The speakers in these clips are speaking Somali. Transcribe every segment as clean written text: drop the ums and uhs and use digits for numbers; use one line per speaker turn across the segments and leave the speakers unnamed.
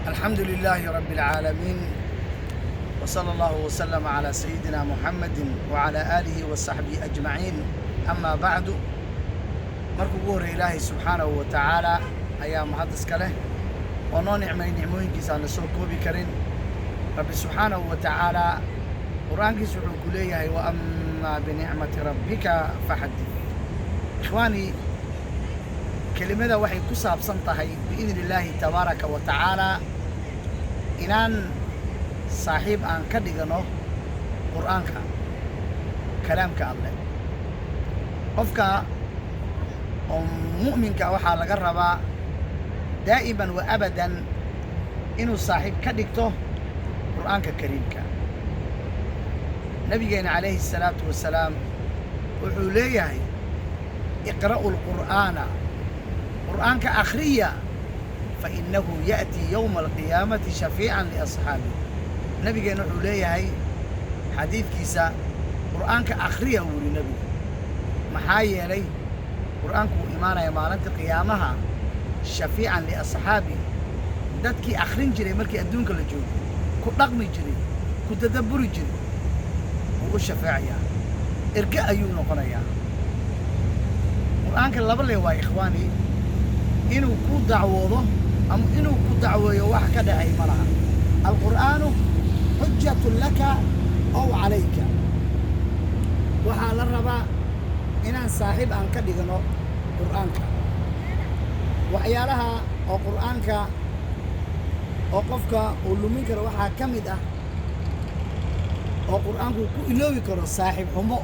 الحمد لله رب العالمين، وصلى الله وسلم على سيدنا محمد وعلى آله وصحبه أجمعين، أما بعد. Marka ugu horreya, Ilaahay subxaanahu wa tacaala ayaa mahad iska leh oo noo nicmay nicmooyinkiisa aan la soo koobi karin. Rabbi subxaanahu wa tacaala Qur-aankiisa wuxuu ku leeyahay: "وأما بنعمة ربك فحدث". Ikhwaanii, kelimada waxay ku saabsan tahay, biidni illaahi tabaaraka wa tacaala, inaan saaxiib aan ka dhigano Qur'aanka, kalaamka Alleh. Qofka oo mu'minka waxaa laga rabaa daa'iman wa abadan inuu saaxiib ka dhigto Qur'aanka kariimka. Nabigeena calayhi الsalaatu wasalaam wuxuu leeyahay: "اقرءوا القرآن", Qur'aanka akhriya, "فإنه يأتي يوم القيامة شفيعا لأصحابه". Nabigeena wuxuu leeyahay xadiidkiisa: "Qur'aanka akhriya," wuu yidhi nebigu, maxaa yeelay Qur'aanku wuu imaanaya maalinta qiyaamaha شفيعا لأصحابه, dadkii akhrin jiray markii adduunka la joogo, ku dhaqmi jiray, ku tadabburi jiray, wuu u shafeecayaa, erge ayuu noqonayaa. Qur'aanka laba le waa, ikhwaani, inuu ku dacwoodo ama inuu ku dacweeyo wax ka dhexay ma laha. القرآن حجة لك أو عليك. Waxaa la rabaa inaan saaxiib aan ka dhigano Qur'aanka. Waxyaalaha oo Qur'aanka oo qofka uu lumin karo waxaa ka mid ah oo Qur'aanku ku iloobi karo saaxiib xumo.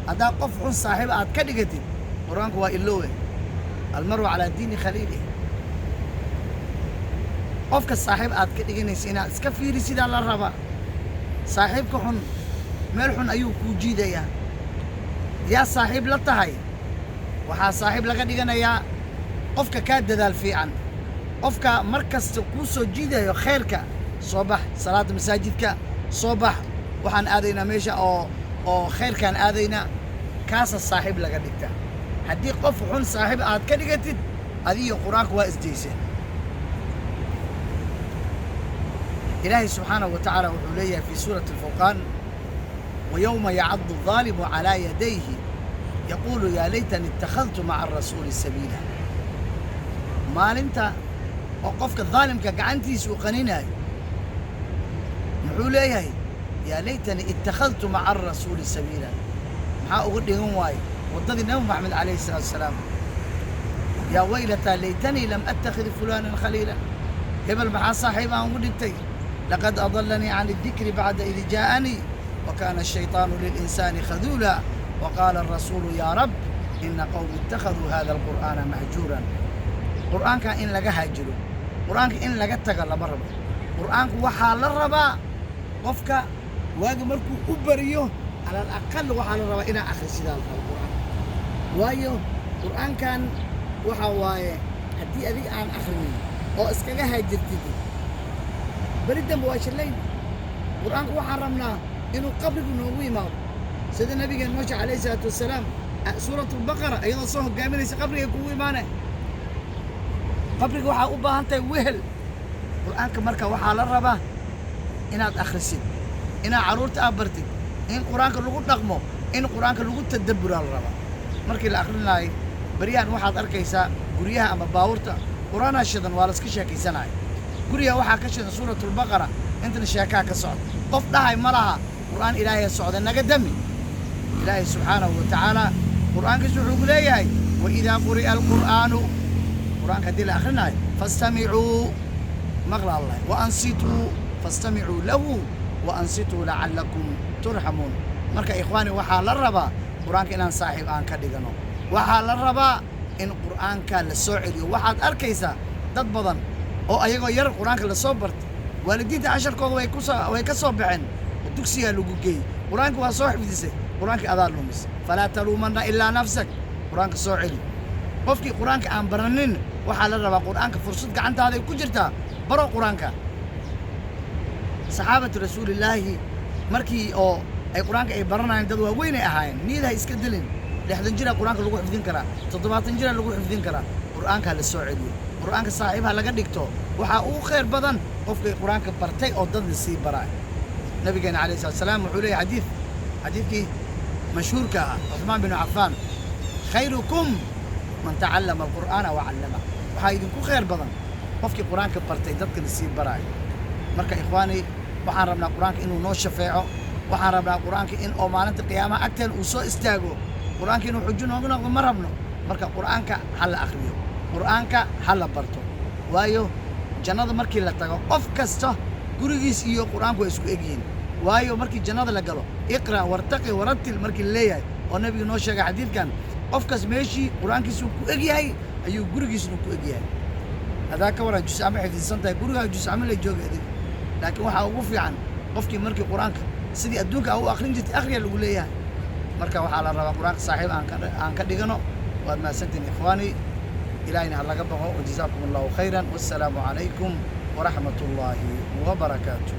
Haddaa qof xun saaxiib aad ka dhigatid, Qur'aanku waa iloowe. المرء على دين خليله. Qofka saaxiib aad ka dhiganaysa inaad iska fiirisidaa la rabaa. Saaxiibka xun meel xun ayuu kuu jiidayaa. Yaa saaxiib la tahay? Waxaa saaxiib laga dhiganayaa qofka kaa dadaal fiican, qofka mar kasta kuu soo jiidayo khayrka. Soo bax, salaadda masaajidka soo bax, waxaan aadaynaa meesha oo khayrkaan aadaynaa, kaasa saaxiib laga dhigtaa. Haddii qof xun saaxiib aad ka dhigatid, adiyo Qur-aanku waa isdayseen. Ilaahay subxaanahu wa tacaala wuxuu leeyahay في سورة الفرقان: "ويوم يعض الظالم على يديه يقول يا ليتني اتخذت مع الرسول سبيلا". Maalinta oo qofka daalimka gacantiisa uu qaninayo, muxuu leeyahay? "يا ليتني اتخذت مع الرسول سبيلا". Maxaa uga dhigan waaye waddadii Nabi Maxamed calayhi الsalaatu wasalaam? "يا ويلتى ليتني لم أتخذ فلانا خليلا". Hebel maxaa saaxiib aan ugu dhigtay? "لقد أضلني عن الذكر بعد إذ جاءني وكان الشيطان للإنسان خذولا". وقال الرسول يا رب إن قومي اتخذوا هذا القرآن مهجورا. Qur'aanka in laga haajiro, Qur'aanka in laga taga lama rabo. Qur'aanku waxaa la rabaa qofka waagi markuu u bariyo, على الأقل waxaa la rabaa inaa akrisidaa la rabo Qur'aanka. Waayo, Qur'aankan waxa waaye haddii adiga aan akhrinin oo iskaga haajirtid, beri dambe waa shallayn. Qur'aanku waxaan rabnaa inuu qabrigu noogu imaado, sida nabigeen noo sheegay calayhi salaatu wasalaam, Suurat Albaqara iyadoo soo hogaaminaysa qabrigay kugu imaanay. Qabriga waxaa u baahan tahay wehel. Qur'aanka marka waxaa la rabaa inaad akhrisid, inaad carruurta aad bartid, in Qur-aanka lagu dhaqmo, in Qur-aanka lagu tadabburaa la rabaa markii la akrinaayo. Beryahan waxaad arkaysaa guryaha ama baabuurta Qur-aanaa shidan, waa la iska sheekaysanaya. Guriga waxaa ka shidan Suuratulbaqara, intana sheekaa ka socda. Qof dhahay ma laha: "Qur'aan Ilaahay socda, naga dami." Ilaahay subxaanahu wa tacaala Qur'aankiisu wuxuu ku leeyahay: "وإذا قرئ القرآن", Qur'aanka haddii la akrinaayo, "فاستمعوا", maqla Allah, "وأنصتوا", "فاستمعوا له وأنصتوا لعلكم ترحمون". Marka ikhwaani, waxaa la rabaa Qur'aanka inaan saaxiib aan ka dhigano. Waxaa la rabaa in Qur'aanka la soo celiyo. Waxaad arkaysaa dad badan oo ayagoo yar Qur'aanka lasoo bartay, waalidiinta casharkooda way ka soo baxeen oo dugsigaa lagu geeyey, Qur'aanka waa soo xifdisay, Qur'aanka adaa lumis. فلا تلومن إلا نفسك. Qur'aanka soo celi. Qofkii Qur'aanka aan baranin, waxaa la rabaa Qur'aanka fursad gacantaaday ku jirtaa, baro Qur'aanka. Saxaabatu rasuulillaahi markii oo ay Qur'aanka ay baranayeen, dad waaweyn ay ahaayeen. Niyada ha iska dilin. 60 jira Qur'aanka lagu xifdin karaa, 70 jira lagu xifdin karaa. Qur'aanka la soo celiyo. Qur'aanka saaxiibha laga dhigto. Waxaa ugu khayr badan qofkay Qur'aanka bartay oo dadna sii baraay. Nabigeena calayhi salatu salaam wuxuu leeyahay xadiidkii mashhuurka ah, Cuthmaan binu Cafaan: "Khayrukum man tacallama alqur'aana wa callama." Waxaa idinku khayr badan qofkii Qur'aanka bartay, dadkana sii baraayo. Marka ikhwaani, waxaan rabnaa Qur'aanka inuu noo shafeeco. Waxaan rabnaa Qur'aanka in oo maalinta qiyaamaha agteen uu soo istaago. Qur'aanka inuu xujo noogu noqdo ma rabno. Marka Qur'aanka ha la akhriyo, Qur'aanka ha la barto, waayo jannada markii la tago, qof kasta gurigiis iyo Qur'aanku waa isku egyihiin. Waayo, markii jannada la galo, "Iqra wartaqi warattil" markii la leeyahay oo nabiga noo sheegay xadiidkan, qofkas meeshii Qur'aankiisu ku egyahay ayuu gurigiisna ku egyahay. Hadaa ka waran juscamo xifdisan tahay, gurigaaga juscamo la jooga adiga. Laakiin waxaa ugu fiican qofkii markii Qur'aanka sidii adduunka u akhrin jirtay akhriya lagu leeyahay. Marka waxaa la rabaa Qur'aanka saaxiib aan ka dhigano. Waad mahadsantihin, ikhwaani. Ilaahayna ha laga baqo. Wajazaakum Allahu khayran, wassalaamu calaykum waraxmat ullaahi wabarakaatu.